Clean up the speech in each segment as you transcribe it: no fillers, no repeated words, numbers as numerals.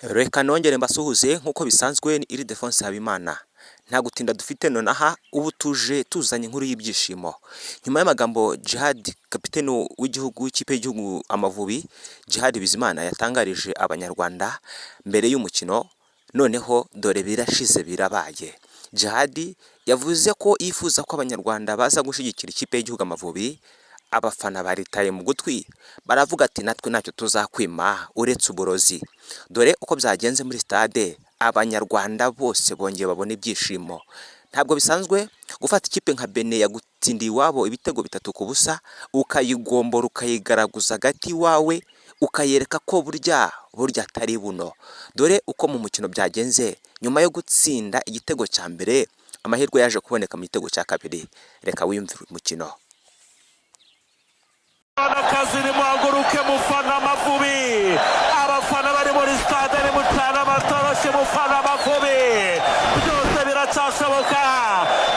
Reka nongere mbasuhuze nk'uko bisanzwe, ni Ildephonse Habimana. Nta gutinda dufite nonaha, ubu tuje tuzanye inkuru y'ibyishimo. Nyuma y'amagambo Djihad, kapiteni w'igihugu w'ikipe y'igihugu Amavubi, Djihad Bizimana, yatangarije Abanyarwanda mbere y'umukino, noneho dore birashize, birabaye. Djihad yavuze ko yifuza ko Abanyarwanda baza gushyigikira ikipe y'igihugu Amavubi. Abafana baritaye mu gutwi, baravuga ati: "Natwe ntacyo tuzakwima uretse uburozi." Dore uko byagenze muri stade, Abanyarwanda bose bongeye babona ibyishimo. Ntabwo bisanzwe gufata ikipe nka Benin yagutsindiye iwabo ibitego 3-0, ukayigombora, ukayigaraguza hagati iwawe, ukayereka ko burya burya atari buno. Dore uko mu mukino byagenze nyuma yo gutsinda igitego cya mbere, amahirwe yaje kuboneka mu gitego cya kabiri. Reka wiyumvire umukino. Akazi, nimuhaguruke mufana Amavubi. Abafana bari muri stade, nimucane amatoroshi mufana Amavubi, byose biracyashoboka.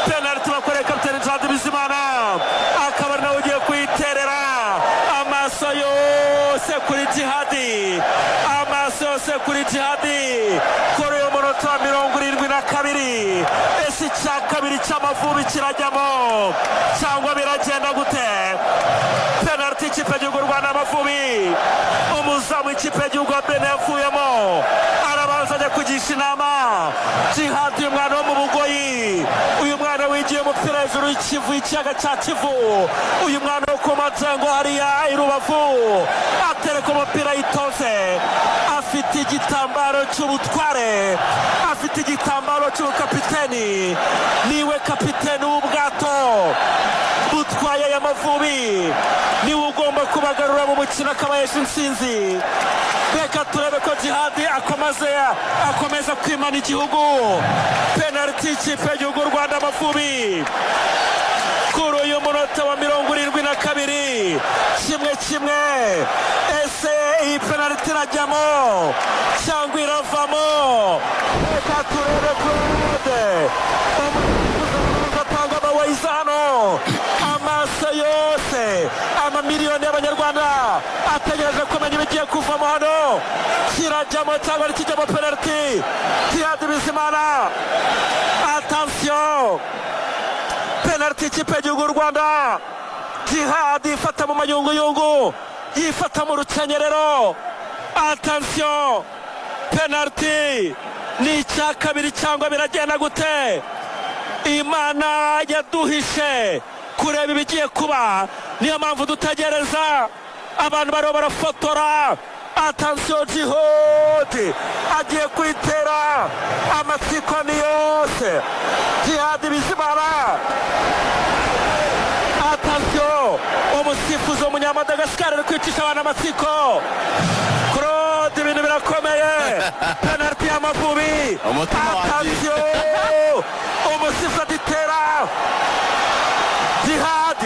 Penaliti bakoreye kapiteni Djihad Bizimana, akaba ari nawe ugiye kuyiterera. Amaso yose kuri Djihad, amaso yose kuri Djihad kuri uyu munota wa 72. Ese icya kabiri cy'Amavubi kirajyamo cyangwa biragenda gute? Penaliti, ikipe y'igihugu Rwanda Amavubi. Umuzamu w'ikipe y'igihugu wa Benin yavuyemo, arabanza ajya kugisha inama Djihad, uyu mwana wo mu Bugoyi, uyu mwana wigiye umupira hejuru y'Ikivu, ikiyaga cya Kivu, uyu mwana wo ku Majengo hariya i Rubavu. Atereka umupira yitoze, afite igitambaro cy'ubutware, afite igitambaro cy'ubukapiteni. Niwe kapiteni w'ubwato butwaye aya Mavubi, niwe ugomba kubagarura mu mukino akabahesha intsinzi. Reka turebe ko Djihad akomeza kwimana igihugu. Penaliti, y'ikipe y'igihugu Rwanda Amavubi, kuri uyu munota wa 72, 1-1. Ese iyi penaliti irajyamo cyangwa iravamo? Reka turebe. Claude atanga amawayiza hano. Amaso yose, amamiliyoni y'Abanyarwanda ategereje kumenya ibigiye kuvamo hano. Kirajyamo cyangwa ntikijyamo? Penaliti, Djihad Bizimana, attention! Penaliti, ikipe y'igihugu Rwanda. Djihad yifata mu mayunguyungu, yifata mu rukenyerero. Attention, penaliti, ni icya kabiri cyangwa biragenda gute? Imana yaduhishe kureba ibigiye kuba, niyo mpamvu dutegereza. Abantu bariho barafotora. Attention, Djihad agiye kwitera, amatsiko ni yose. Djihad Bizimana, attention! Umusifuzi w'Umunyamadagasikari ari kwicisha abantu amatsiko. Claude, ibintu birakomeye. Penaliti y'Amavubi. Umutima wagiye. Attention, umusifuzi aditera. Djihad.